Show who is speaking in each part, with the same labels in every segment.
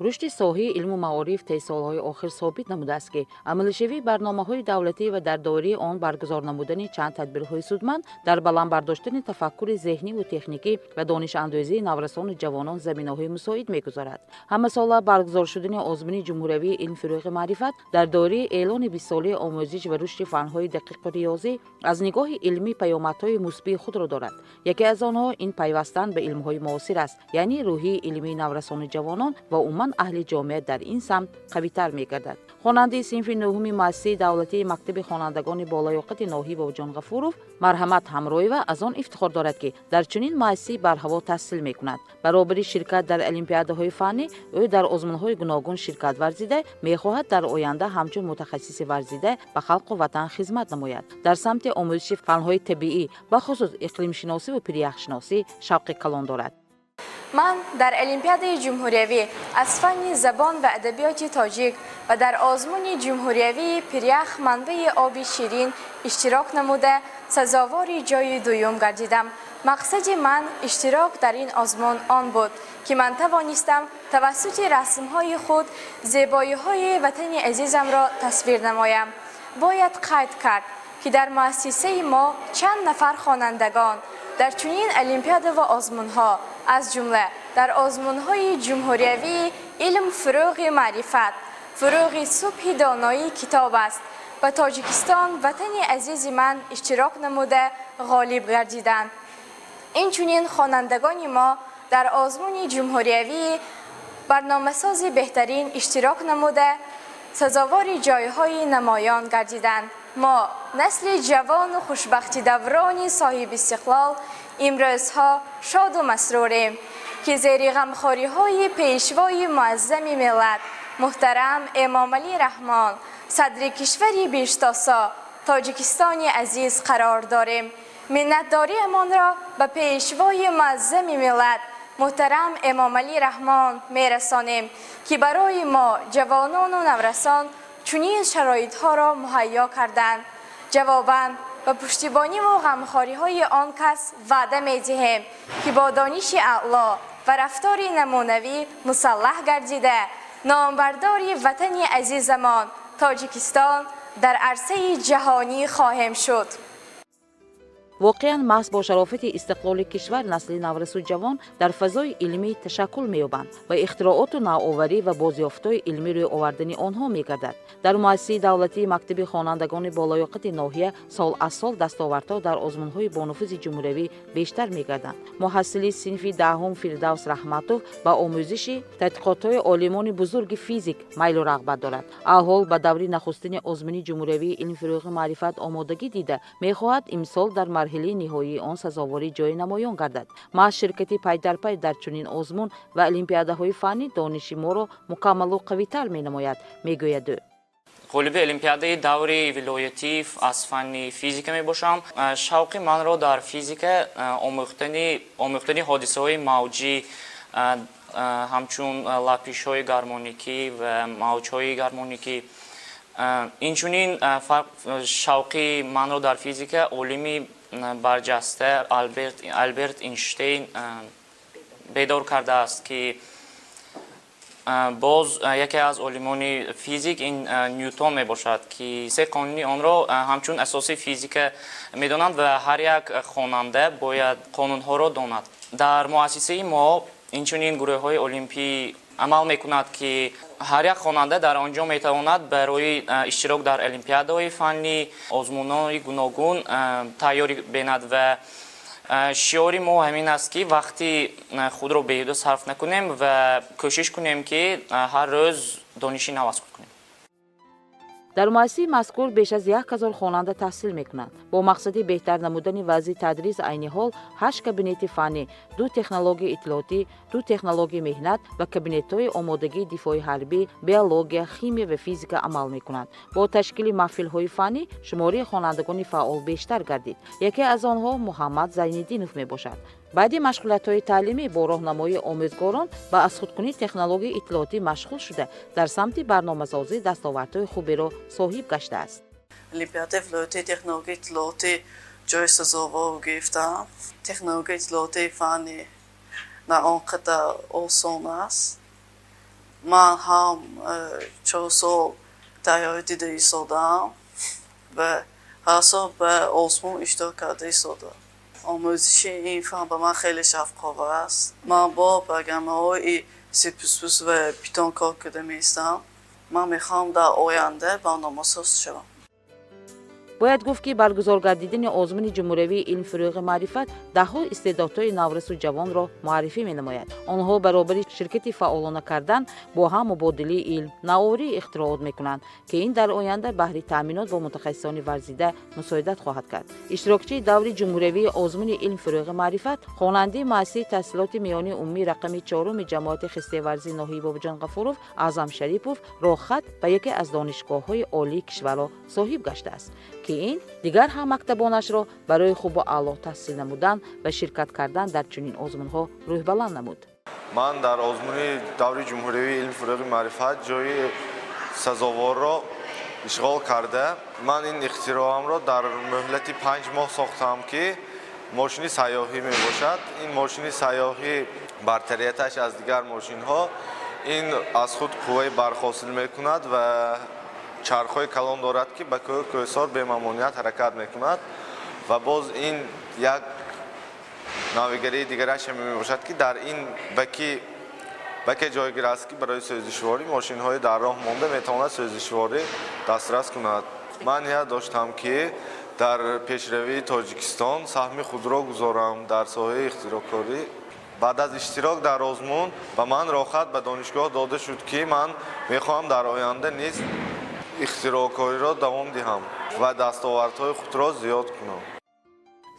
Speaker 1: Рушди соҳаи илму маориф тайи солҳои охир собит намудааст, ки амалишавии барномаҳои давлатӣ ва дар доираи он баргузор намудани чанд тадбирҳои судманд дар баланд бардоштани тафаккури зеҳниву техникӣ ва донишандӯзии наврасону ҷавонон заминаҳои мусоид мегузорад. Ҳамасола баргузор шудани озмуни ҷумҳуриявии «Илм фурӯғи маърифат» дар доираи эълони 20-солаи омӯзиш ва рушди фанҳои дақиқу риёзӣ аз нигоҳи илмӣ паёмадҳои мусбии худро дорад. Яке аз онҳо ин пайвастан ба илмҳои муосир аст, яъне рӯҳии илмии наврасону ҷавонон ва умуман аҳли ҷомеа дар ин самт қавитар мегардад. Хонандаи синфи нӯҳуми муассисаи давлатии мактаби хонандагони болаёқати ноҳияи Бобоҷон Ғафуров Марҳамат Ҳамроева аз он ифтихор дорад, ки дар чунин муассисаи барҳаво таҳсил мекунад. Баробари ширкат дар олимпиадаҳои фаннӣ, ӯ дар озмунҳои гуногун ширкат варзида, мехоҳад дар оянда ҳамчун мутахассиси варзида ба халқу ватан хизмат намояд. Дар самти омӯзиши фанҳои табиӣ, бахусус иқлимшиносиву пиряхшиносӣ, шавқи калон дорад.
Speaker 2: Ман дар Олимпиадаи ҷумҳуриявӣ аз фанни забон ва адабиёти тоҷик ва дар озмуни ҷумҳуриявии «Пирях манбаи оби ширин» иштирок намуда, сазовори ҷойи дуюм гардидам. Мақсади ман иштирок дар ин озмун он буд, ки ман тавонистам тавассути расмҳои худ зебоиҳои ватани азизамро тасвир намоям. Бояд қайд кард, ки дар муассисаи мо чанд нафар хонандагон дар чунин олимпиада ва озмунҳо, аз ҷумла дар озмунҳои ҷумҳуриявии «Илм фурӯғи маърифат», «Фурӯғи субҳи доноӣ китоб аст» ба Тоҷикистон, ватани азизи ман, иштирок намуда, ғолиб гардиданд. Инчунин хонандагони мо дар озмуни ҷумҳуриявии «Барномасози беҳтарин» иштирок намуда, сазовори ҷойҳои намоён гардиданд. Мо, насли ҷавону хушбахти даврони соҳибистиқлол, имрӯзҳо шоду масрурем, ки зери ғамхориҳои Пешвои муаззами миллат муҳтарам Эмомалӣ Раҳмон, садри кишвари биҳиштосо Тоҷикистони азиз, қарор дорем. Миннатдориамонро ба Пешвои муаззами миллат муҳтарам Эмомалӣ Раҳмон мерасонем, ки барои мо, ҷавонону наврасон, чунин шароитҳоро муҳайё карданд. Ҷавобан ба пуштибониву ғамхориҳои он кас ваъда медиҳем, ки бо дониши аъло ва рафтори намунавӣ мусаллаҳ гардида, номбардори ватани азизамон Тоҷикистон дар арсаи ҷаҳонӣ хоҳем шуд.
Speaker 1: Воқеан, маҳз бо шарофати истиқлоли кишвар насли наврасу ҷавон дар фазои илмӣ ташаккул меёбанд ва ихтирооту навоварӣ ва бозёфтҳои илмӣ рӯй овардани онҳо мегардад. Дар муассисаи давлатии мактаби хонандагони болаёқати ноҳия сол аз сол дастовардҳо дар озмунҳои бонуфузи ҷумҳуриявӣ бештар мегарданд. Муҳассили синфи 10-ум Фирдавс Раҳматов ба омӯзиши тадқиқотҳои олимони бузурги физик майлу рағбат дорад. Алҳол ба даври нахустини озмуни ҷумҳуриявии «Илм фурӯғи маърифат» омодагӣ дида, мехоҳад имсол дар марҳилаи ниҳоии он сазовори ҷои намоён гардад. Маҳз ширкати пайдарпай дар чунин озмун ва олимпиадаҳои фаннӣ дониши моро мукаммалу қавитар менамояд, мегӯяд ӯ.
Speaker 3: Ғолиби олимпиадаи даври вилоятӣ аз фанни физика мебошам. Шавқи манро дар физика омӯхтани ҳодисаҳои мавҷӣ, ҳамчун лапишҳои гармоникӣ ва мавҷҳои гармоникӣ. Инчунин шавқи манро дар физика олими барҷаста Альберт Эйнштейн бедор кардааст, ки боз яке аз олимони физик ин Нютон мебошад, ки се қонуни онро ҳамчун асоси физика медонанд ва ҳар як хонанда бояд қонунҳоро донад. Дар муассисаи мо инчунин гурӯҳҳои олимпӣ амал мекунад, ки ҳар як хонанда дар он ҷо метавонад барои иштирок дар олимпиадаҳои фаннӣ, озмунҳои гуногун тайёрӣ бинад. Ва шиори мо ҳамин аст, ки вақти худро беҳуда сарф накунем ва кӯшиш кунем, ки ҳар рӯз дониши нав аз худ кунем.
Speaker 1: Дар муассисаи мазкур беш аз 1000 хонанда таҳсил мекунанд. Бо мақсади беҳтар намудани вазъи тадрис айни ҳол ҳашт кабинети фаннӣ, ду технологияи иттилоотӣ, ду технологияи меҳнат ва кабинетҳои омодагии дифои ҳарбӣ, биология, химия ва физика амал мекунанд. Бо ташкили маҳфилҳои фаннӣ шумораи хонандагони фаъол бештар гардид. Яке аз онҳо Муҳаммад Зайниддинов мебошад. Баъди машғулиятҳои таълимӣ бо роҳнамоии омӯзгорон ба азхудкунии технологияи иттилоотӣ машғул шуда, дар самти барномасозӣ дастовардҳои хуберо соҳиб гаштааст.
Speaker 4: Олимпиадаи вилоятии технологияи иттилоотӣ ҷои сазовор гирифтам. Технологияи иттилоотии фанни на он қадар осон аст. Ман ҳам 4 сол тайёрӣ дида истодаам ва ҳар сол ба озмун иштирок карда истодаам. Омӯзиши ин фан ба ман хеле шавқовар аст. Ман бо программаҳои C++ ва Питон кор карда меистам. Ман мехоҳам дар оянда барномасоз шавам.
Speaker 1: Бояд гуфт, ки баргузор гардидани озмуни ҷумҳуриявии «Илм фурӯғи маърифат» даҳҳо истеъдодҳои наврасу ҷавонро муаррифӣ менамояд. Онҳо баробари ширкати фаъолона кардан бо ҳам мубодилаи илм, навоварии ихтироот мекунанд, ки ин дар оянда баҳри таъминот бо мутахассисони варзида мусоидат хоҳад кард. Иштирокчии даври ҷумҳуриявии озмуни «Илм фурӯғи маърифат», хонандаи муассисаи таҳсилоти миёнии умумии рақами чоруми ҷамоати Хистеварзии ноҳияи Бобоҷон Ғафуров Аъзам Шарипов роҳхат ба яке аз донишгоҳҳои олии кишварро соҳиб гаштааст, ки ин дигар ҳаммактабонашро барои хубу аъло таҳсил намудан ва ширкат кардан дар чунин озмунҳо рӯҳбаланд намуд.
Speaker 5: Ман дар озмуни даври ҷумҳуриявии «Илм фурӯғи маърифат» ҷои сазоворро ишғол карда, ман ин ихтироамро дар муҳлати 5 моҳ сохтам, ки мошини сайёҳӣ мебошад. Ин мошини сайёҳӣ бартарияташ аз дигар мошинҳо ин аз худ қувваи барқ ҳосил мекунад ва чархҳои калон дорад, ки ба кӯҳу кӯҳсор бемамоният ҳаракат мекунад. Ва боз ин як навигарии дигараш ҳам мебошад, ки дар ин баке ҷойгир аст, ки барои сӯзишворӣ мошинҳои дар роҳ монда метавонад сӯзишворӣ дастрас кунад. Ман ният доштам, ки дар пешравии Тоҷикистон саҳми худро гузорам дар соҳаи ихтироъкорӣ. Баъд аз иштирок дар озмун ба ман роҳхат ба донишгоҳ дода шуд, ки ман мехоҳам дар оянда низ ихтироъкориро давом диҳам ва дастовардҳои худро зиёд кунам.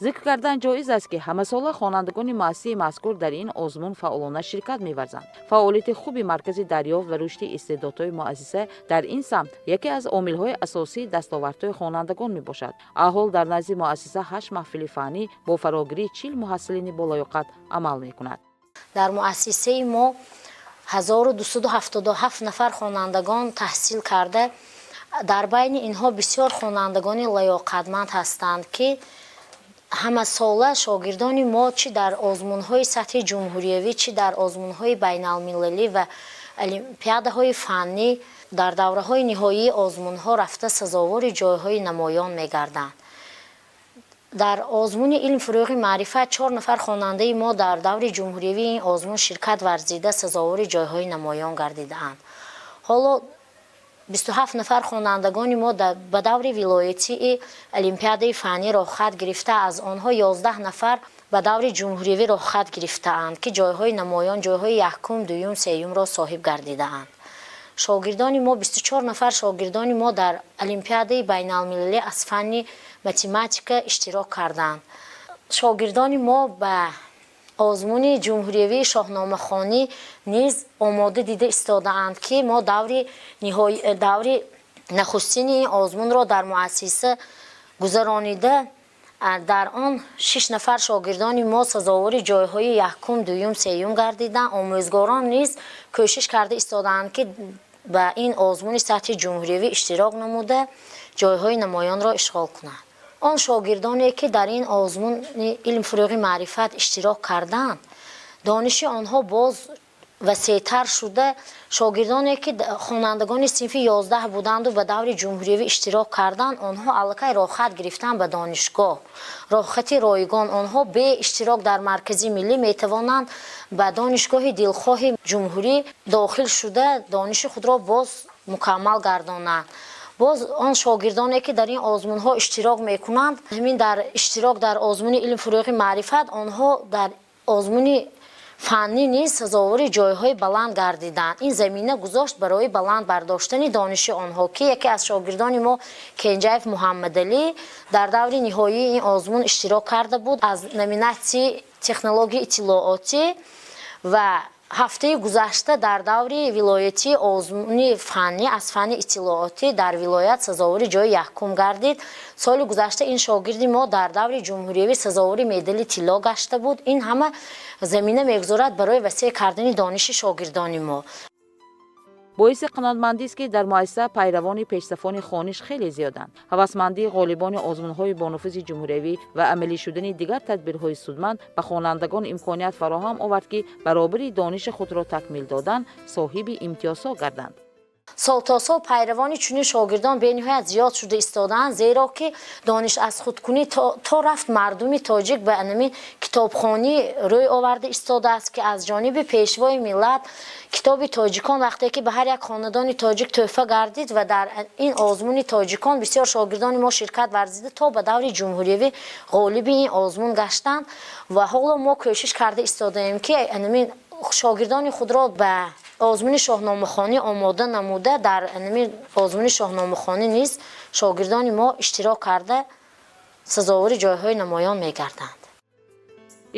Speaker 1: Зикр кардан ҷоиз аст, ки ҳамасола хонандагони муассисаи мазкур дар ин озмун фаъолона ширкат меварзанд. Фаъолияти хуби маркази дарёфт ва рушди истеъдодҳои муассиса дар ин самт яке аз омилҳои асосии дастовардҳои хонандагон мебошад. Айҳол дар назди муассиса ҳашт маҳфили фаннӣ бо фарогирии 40 муҳассилини болаёқат амал мекунад.
Speaker 6: Дар муассисаи мо 1277 нафар хонандагон таҳсил карда, дар байни инҳо бисёр хонандагони лаёқатманд ҳастанд, ки ҳамасола шогирдони мо чӣ дар озмунҳои сатҳи ҷумҳуриявӣ, чӣ дар озмунҳои байналмилалӣ ва олимпиадаҳои фаннӣ дар давраҳои ниҳоии озмунҳо рафта, сазовори ҷойҳои намоён мегарданд. Дар озмуни «Илм фурӯғи маърифат» чор нафар хонандаи мо дар даври ҷумҳуриявии ин озмун ширкат варзида, сазовори ҷойҳои намоён гардидаанд. Ҳоло 27 нафар хонандагони мо ба даври вилоятии олимпиадаи фаннӣ роҳхат гирифта, аз онҳо 11 нафар ба даври ҷумҳуриявӣ роҳхат гирифтаанд, ки ҷойҳои намоён, ҷойҳои якум, дуюм, сеюмро соҳиб гардидаанд. Шогирдони мо, 24 нафар шогирдони мо дар олимпиадаи байналмилалӣ аз фанни математика иштирок карданд. Шогирдони мо ба озмуни ҷумҳуриявии шоҳномахонӣ низ омода дида истодаанд, ки мо даври нахустини ин озмунро дар муассиса гузаронида, дар он шиш нафар шогирдони мо сазовори ҷойҳои якум, дуюм, сеюм гардиданд. Омӯзгорон низ кӯшиш карда истодаанд, ки ба ин озмуни сатҳи ҷумҳуриявӣ иштирок намуда, ҷойҳои намоёнро ишғол кунанд. Он шогирдоне, ки дар ин озмуни «Илм фурӯғи маърифат» иштирок карданд, дониши онҳо боз васеътар шуда. Шогирдоне, ки хонандагони синфи 11 буданду ба даври ҷумҳуриявӣ иштирок карданд, онҳо аллакай роҳхат гирифтанд ба донишгоҳ, роҳхати ройгон. Онҳо бе иштирок дар маркази миллӣ метавонанд ба донишгоҳи дилхоҳи ҷумҳурӣ дохил шуда, дониши худро боз мукаммал гардонанд. Боз он шогирдоне, ки дар ин озмунҳо иштирок мекунанд, ҳамин дар иштирок дар озмуни «Илм фурӯғи маърифат» онҳо дар озмуни фаннӣ низ сазовори ҷойҳои баланд гардиданд. Ин замина гузошт барои баланд бардоштани дониши онҳо, ки яке аз шогирдони мо, Кенҷаев Муҳаммадалӣ, дар даври ниҳоии ин озмун иштирок карда буд аз номинатсияи технологияи иттилоотӣ ва ҳафтаи гузашта дар даври вилоятии озмуни фаннӣ аз фанни иттилоотӣ дар вилоят сазовори ҷои якум гардид. Соли гузашта ин шогирди мо дар даври ҷумҳуриявӣ сазовори медали тилло гашта буд. Ин ҳама замина мегузорад барои васеъ кардани дониши шогирдони мо.
Speaker 1: Боиси қаноатмандист, ки дар муассиса пайравони пешсафони хониш хеле зиёданд. Ҳавасмандии ғолибони озмунҳои бонуфузи ҷумҳуриявӣ ва амалӣ шудани дигар тадбирҳои судманд ба хонандагон имконият фароҳам овард, ки баробари дониши худро такмил додан, соҳиби имтиёзҳо гарданд.
Speaker 6: Сол то сол пайравони чунин шогирдон бениҳоят зиёд шуда истодаанд, зеро ки дониш аз худкунӣ то рафт мардуми тоҷик ба анами китобхонӣ рӯй оварда истодааст, ки аз ҷониби Пешвои миллат китоби тоҷикон вақте ки ба ҳар як хонадони тоҷик тӯҳфа гардид ва дар ин озмуни тоҷикон бисёр шогирдони мо ширкат варзида, то ба даври ҷумҳуриявӣ ғолиби ин озмун гаштанд. Ва ҳоло мо кӯшиш карда истодаем, ки анами шогирдони худро ба озмуни шоҳномахонӣ омода намуда, дар озмуни шоҳномахонӣ низ шогирдони мо иштирок карда, сазовори ҷойҳои намоён мегарданд.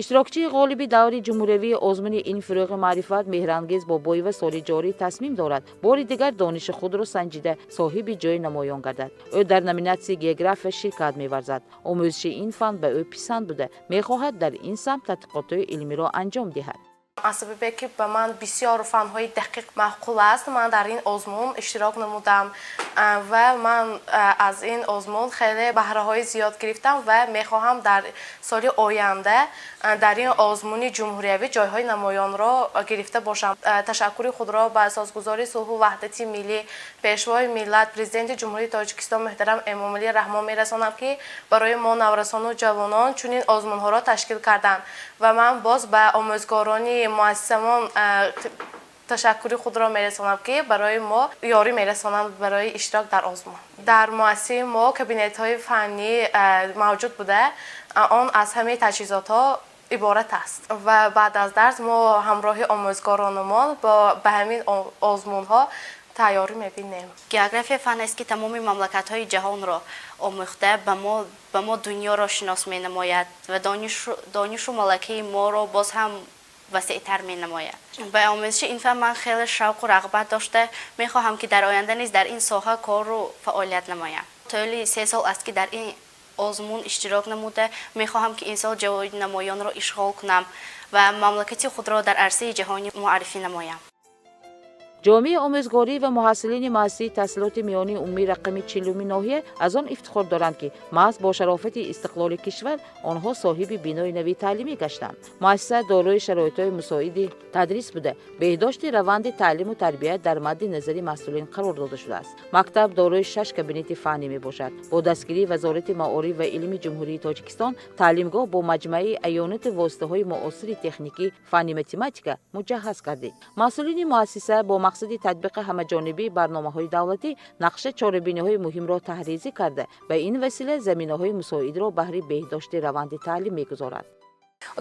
Speaker 1: Иштирокчии ғолиби даври ҷумҳуриявии озмуни «Илм, фурӯғи маърифат» Меҳрангез Бобоева соли ҷорӣ тасмим дорад, бори дигар дониши худро санҷида, соҳиби ҷои намоён гардад. Ӯ дар номинатсияи география ширкат меварзад. Омӯзиши ин фан ба ӯ писанд буда, мехоҳад дар ин самт тадқиқотҳои илмиро анҷом диҳад.
Speaker 7: Аз сабабе ки ба ман бисёр фанҳои дақиқ маъқул аст, ман дар ин озмун иштирок намудам ва ман аз ин озмун хеле баҳраҳои зиёд гирифтам ва мехоҳам дар соли оянда дар ин озмуни ҷумҳуриявӣ ҷойҳои намоёнро гирифта бошам. Ташаккури худро ба Асосгузори сулҳу ваҳдати миллӣ, Пешвои миллат, Президенти Ҷумҳурии Тоҷикистон муҳтарам Эмомалӣ Раҳмон мерасонам, ки барои мо, наврасону ҷавонон, чунин озмунҳоро ташкил карданд. Ва ман боз ба омӯзгорони муассисамон ташаккури худро мерасонам, ки барои мо ёрӣ мерасонанд барои иштирок дар озмун. Дар муассисаи мо кабинетҳои фаннӣ мавҷуд буда, он аз ҳамаи таҷҳизотҳо иборат аст ва баъд аз дарс мо ҳамроҳи омӯзгоронамон ба ҳамин озмунҳо тайёрӣ мебинем.
Speaker 8: География фан аст, ки тамоми мамлакатҳои ҷаҳонро омӯхта, ба мо дунёро шинос менамояд ва донишу малакаи моро боз ҳам васеътар менамояд. Ба омӯзиши ин фан ман хеле шавқу рағбат дошта, мехоҳам, ки дар оянда низ дар ин соҳа кору фаъолият намоям. Тӯли 3 сол аст, ки дар ин озмун иштирок намуда, мехоҳам, ки ин сол ҷойи намоёнро ишғол кунам ва мамлакати худро дар арсаи ҷаҳонӣ муаррифӣ намоям.
Speaker 1: Ҷомеаи омӯзгорӣ ва муҳассилини муассисаи таҳсилоти миёнаи умумии рақами 40-уми ноҳия аз он ифтихор доранд, ки маҳз бо шарофати истиқлоли кишвар онҳо соҳиби бинои нави таълимӣ гаштанд. Муассиса дорои шароитҳои мусоиди тадрис буда, беҳдошти раванди таълиму тарбия дар мадди назари масъулин қарор дода шудааст. Мактаб дорои шаш кабинети фаннӣ мебошад. Бо дастгирии Вазорати маориф ва илми Ҷумҳурии Тоҷикистон таълимгоҳ бо маҷмӯаи аёнату воситаҳои муосири техникӣ фанни математика муҷаҳҳаз гардид. Масъулини муассиса бо мақсади татбиқи ҳамаҷонибии барномаҳои давлатӣ нақша, чорабиниҳои муҳимро таҳризӣ карда, ба ин васила заминаҳои мусоидро баҳри беҳдошти раванди таълим мегузорад.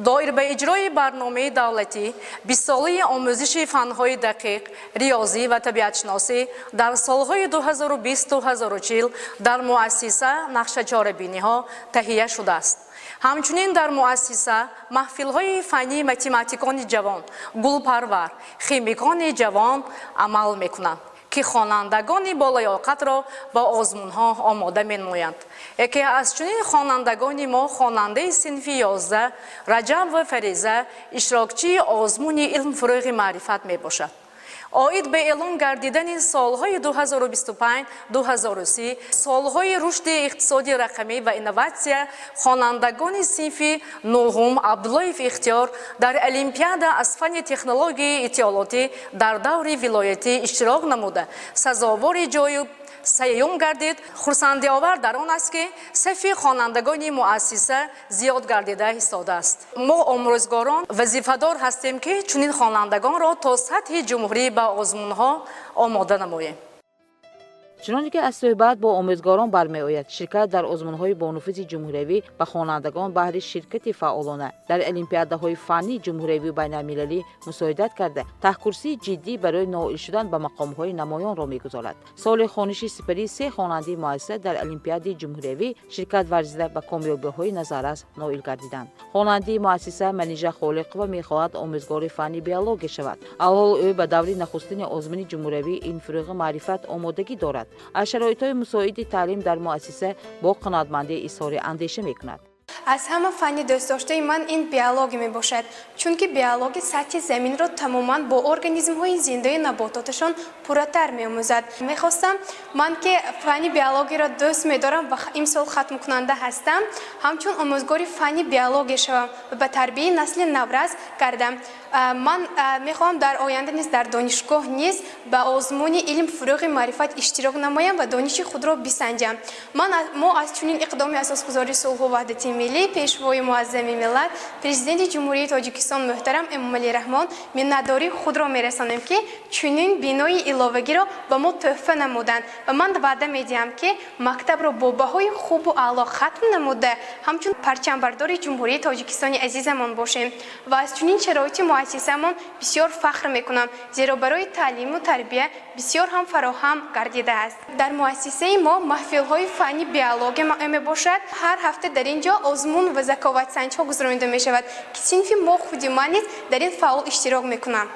Speaker 9: Доир ба иҷрои барномаи давлатӣ бистсолаи омӯзиши фанҳои дақиқ, риёзӣ ва табиатшиносӣ дар солҳои 2020-2040 дар муассиса нақшачорабиниҳо таҳия шудааст. Ҳамчунин дар муассиса маҳфилҳои фаннии математикони ҷавон, гулпарвар, химикони ҷавон амал мекунанд, ки хонандагони болаёқатро ба озмунҳо омода менамоянд. Яке аз чунин хонандагони мо хонандаи синфи 11 Раҷабова Фариза иштирокчии озмуни «Илм, фурӯғи маърифат» мебошад. Оид ба эълон гардидани солҳои 2025-2030 солҳои рушди иқтисоди рақамӣ ва инноватсия, хонандагони синфи нуҳум Абдуллоев Ихтиёр дар олимпиада аз фанни технологияи иттилоотӣ дар даври вилоятӣ иштирок намуда, сазовори ҷойи сеюм гардид. Хурсандиовар дар он аст, ки сафи хонандагони муассиса зиёд гардида истодааст. Мо, омӯзгорон, вазифадор ҳастем, ки чунин хонандагонро то сатҳи ҷумҳурӣ ба озмунҳо омода намоем.
Speaker 1: Чуноне ки аз суҳбат бо омӯзгорон бармеояд, ширкат дар озмунҳои бонуфузи ҷумҳуриявӣ ба хонандагон баҳри ширкати фаъолона дар олимпиадаҳои фаннии ҷумҳуриявию байналмилалӣ мусоидат карда, таҳкурсии ҷиддӣ барои ноил шудан ба мақомҳои намоёнро мегузорад. Соли хониши сипарии се хонандаи муассиса дар олимпиадаи ҷумҳуриявӣ ширкат варзида, ба комёбиҳои назаррас ноил гардиданд. Хонандаи муассиса Манижа Холиқова мехоҳад омӯзгори фанни биология шавад. Алҳол ӯ ба даври нахустини озмуни ҷумҳуриявии «Илм, фурӯғи маърифат» омодагӣ дорад. Аз шароитҳои мусоиди таълим дар муассиса бо қаноатмандӣ изҳори андеша мекунад.
Speaker 2: Аз ҳама фанни дӯстдоштаи ман ин биология мебошад, чунки биология сатҳи заминро тамоман бо организмҳои зиндаи набототашон пурратар меомӯзад. Мехостам ман, ки фанни биологияро дӯст медорам ва имсол хатмкунанда ҳастам, ҳамчун омӯзгори фанни биология шавам ва ба тарбияи насли наврас гардам. Ман мехоҳам дар оянда низ дар донишгоҳ низ ба озмуни «Илм, фурӯғи маърифат» иштирок намоям ва дониши худро бисанҷам. Мо аз чунин иқдоми асосгузори сулҳу ваҳдати миллӣ, Пешвои муаззами миллат, Президенти Ҷумҳурии Тоҷикистон муҳтарам Эмомалӣ Раҳмон миннатдории худро мерасонем, ки чунин бинои иловагиро ба мо тӯҳфа намуданд, ва ман ваъда медиҳам, ки мактабро бо баҳои хубу аъло хатм намуда, ҳамчун парчамбардори Ҷумҳурии Тоҷикистони азизамон бошем. Ва аз чунин шароити муассисамон бисёр фахр мекунам, зеро барои таълиму тарбия бисёр ҳам фароҳам гардидааст. Дар муассисаи мо маҳфилҳои фанни биология мебошад. Ҳар ҳафта дар ин ҷо озмун ва заковатсанҷҳо гузаронида мешавад, ки синфи мо, худи ман низ дар ин фаъол иштирок мекунам.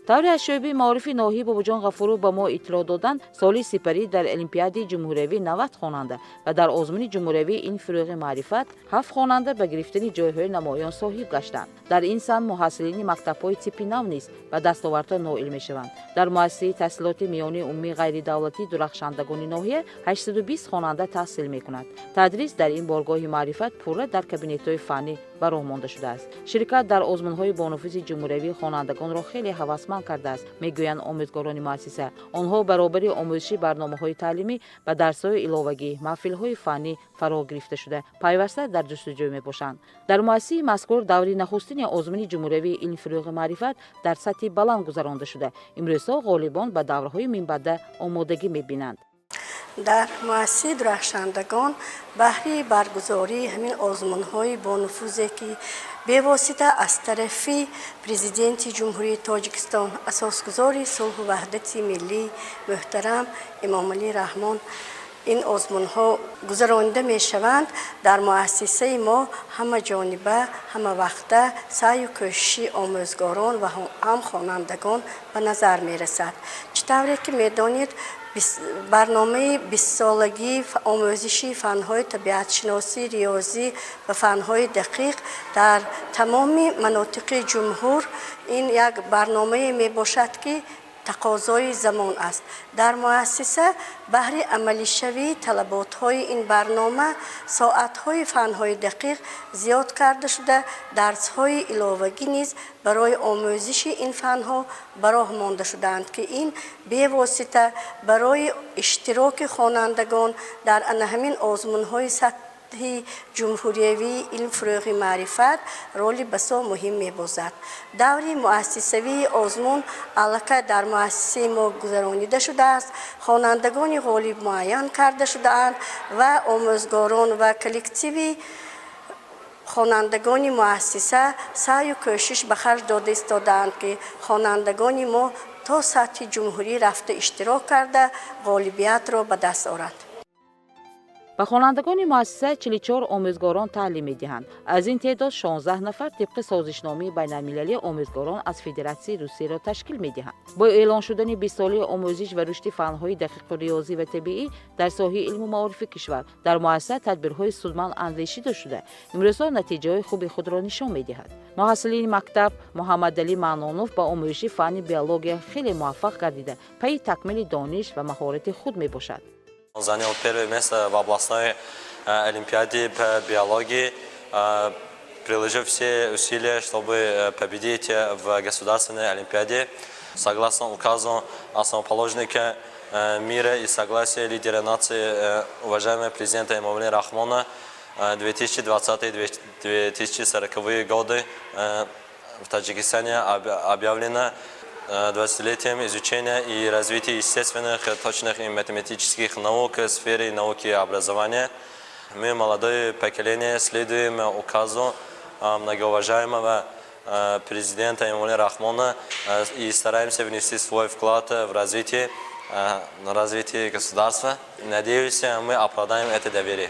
Speaker 1: Тавре аз шӯъбаи маорифи ноҳияи Бобоҷон Ғафуров ба мо иттилоъ доданд, соли сипарӣ дар олимпиадаи ҷумҳуриявӣ 90 хонанда ва дар озмуни ҷумҳуриявии «Илм, фурӯғи маърифат» ҳафт хонанда ба гирифтани ҷойҳои намоён соҳиб гаштанд. Дар ин самт муҳассилини мактабҳои типи нав низ ба дастовардҳо ноил мешаванд. Дар муассисаи таҳсилоти миёнаи умумии ғайридавлатии Дурахшандагони ноҳия 820 хонанда таҳсил мекунад. Тадрис дар ин боргоҳи маърифат пурра дар кабинетҳои фаннӣ ба роҳ монда шудааст. Ширкат дар озмунҳои бонуфузи ҷумҳуриявӣ хонандагонро хеле ҳавасманд кардааст, мегӯянд омӯзгорони муассиса. Онҳо баробари омӯзиши барномаҳои таълимӣ ба дарсҳои иловагӣ, маҳфилҳои фаннӣ фаро гирифта шуда, пайваста дар ҷустуҷӯ мебошанд. Дар муассисаи мазкур даври нахустини озмуни ҷумҳуриявии «Илм, фурӯғи маърифат» дар сатҳи баланд гузаронда шуда, имрӯзҳо ғолибон ба даврҳои минбаъда омодагӣ мебинанд.
Speaker 10: Дар муассисаи Дурахшандагон баҳри баргузории ҳамин озмунҳои бонуфузе, ки бевосита аз тарафи Президенти Ҷумҳурии Тоҷикистон, асосгузори сулҳу ваҳдати миллӣ муҳтарам Эмомалӣ Раҳмон ин озмунҳо гузаронида мешаванд, дар муассисаи мо ҳамаҷониба, ҳамавақта саъю кӯшиши омӯзгорон ва ҳам хонандагон ба назар мерасад. Чӣ тавре ки медонед, барномаи 20-солагии омӯзиши фанҳои табиатшиносӣ, риёзӣ ва фанҳои дақиқ дар тамоми манотиқи ҷумҳур ин як барномае мебошад, ки тақозои замон аст. Дар муассиса баҳри амалишавии талаботҳои ин барнома соатҳои фанҳои дақиқ зиёд карда шуда, дарсҳои иловагӣ низ барои омӯзиши ин фанҳо ба роҳ монда шудаанд, ки ин бевосита барои иштироки хонандагон дар ана ҳамин озмунҳои сатҳи ҷумҳуриявии «Илм, фурӯғи маърифат» роли басо муҳим мебозад. Даври муассисавии озмун аллакай дар муассисаи мо гузаронида шудааст, хонандагони ғолиб муайян карда шудаанд ва омӯзгорон ва коллективи хонандагони муассиса саъю кӯшиш ба харҷ дода истодаанд, ки хонандагони мо то сатҳи ҷумҳурӣ рафта, иштирок карда, ғолибиятро ба даст оранд.
Speaker 1: Ба хонандагони муассиса 44 омӯзгорон таълим медиҳанд. Аз ин теъдод 16 нафар тибқи созишномаи байналмилалии омӯзгорон аз Федератсияи Русияро ташкил медиҳанд. Бо эълон шудани 20-солаи омӯзиш ва рушди фанҳои дақиқу риёзӣ ва табиӣ дар соҳаи илму маорифи кишвар дар муассиса тадбирҳои судманд андешида шуда, имрӯзҳо натиҷаҳои хуби худро нишон медиҳад. Муҳассилини мактаб Муҳаммадалӣ Маънонов ба омӯзиши фанни биология хеле муваффақ гардида, пайи такмили дониш ва маҳорати худ мебошад.
Speaker 11: Занял первое место в областной олимпиаде по биологии, приложив все усилия, чтобы победить в государственной олимпиаде. Согласно указу основоположника мира и согласия лидера нации, уважаемого президента Эмомали Рахмона, 2020-2040 годы в Таджикистане объявлено 20-летием изучения и развития естественных, точных и математических наук в сфере науки и образования. Мы, молодое поколение, следуем указу многоуважаемого президента Эмомали Рахмона и стараемся внести свой вклад в развитие государства. Надеюсь, мы оправдаем это доверие.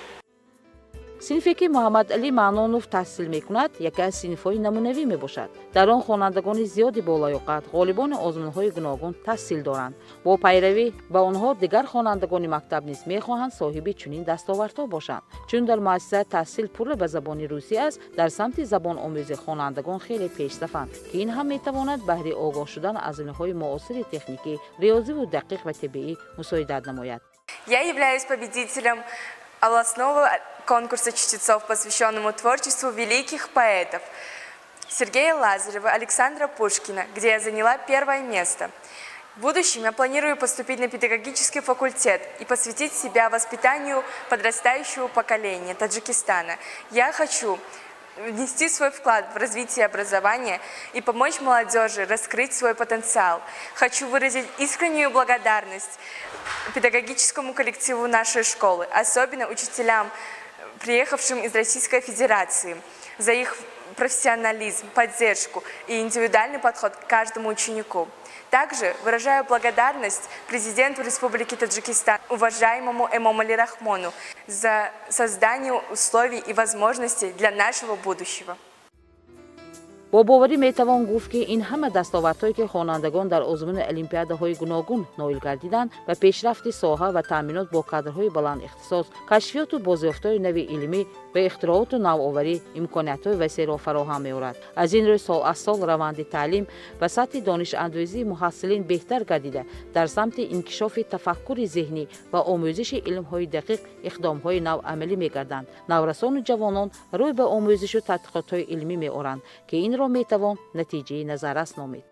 Speaker 1: Синфе, ки Муҳаммадалӣ Маънонов таҳсил мекунад, яке аз синфҳои намунавӣ мебошад. Дар он хонандагони зиёди болаёқат, ғолибони озмунҳои гуногун таҳсил доранд. Бо пайравӣ ба онҳо дигар хонандагони мактаб низ мехоҳанд соҳиби чунин дастовардҳо бошанд. Чун дар муассиса таҳсил пурра ба забони русӣ аст, дар самти забономӯзӣ хонандагон хеле пешсафанд, ки ин ҳам метавонад баҳри огоҳ шудан аз илмҳои муосири техникӣ, риёзиву дақиқ ва табиӣ мусоидат намояд.
Speaker 2: Я являюсь победителем областного конкурса чтецов, посвященному творчеству великих поэтов Сергея Лазарева, Александра Пушкина, где я заняла первое место. В будущем я планирую поступить на педагогический факультет и посвятить себя воспитанию подрастающего поколения Таджикистана. Я хочу внести свой вклад в развитие образования и помочь молодежи раскрыть свой потенциал. Хочу выразить искреннюю благодарность педагогическому коллективу нашей школы, особенно учителям, приехавшим из Российской Федерации, за их профессионализм, поддержку и индивидуальный подход к каждому ученику. Также выражаю благодарность президенту Республики Таджикистан, уважаемому Эмомали Рахмону, за создание условий и возможностей для нашего будущего.
Speaker 1: Бо боварӣ метавон гуфт, ки ин ҳама дастовардҳое, ки хонандагон дар озмуни олимпиадаҳои гуногун ноил гардиданд, ба пешрафти соҳа ва таъминот бо кадрҳои баландихтисос, кашфиёту бозёфтҳои нави илмӣ ва ихтирооту навоварӣ имкониятҳои васеъро фароҳам меорад. Аз ин рӯй, сол аз сол раванди таълим ва сатҳи донишандӯзии муҳассилин беҳтар гардида, дар самти инкишофи тафаккури зеҳнӣ ва омӯзиши илмҳои дақиқ иқдомҳои нав амалӣ мегарданд. Наврасону ҷавонон рӯй ба омӯзишу тадқиқотҳои илмӣ меоранд, ки инро метавон натиҷаи назаррас номид.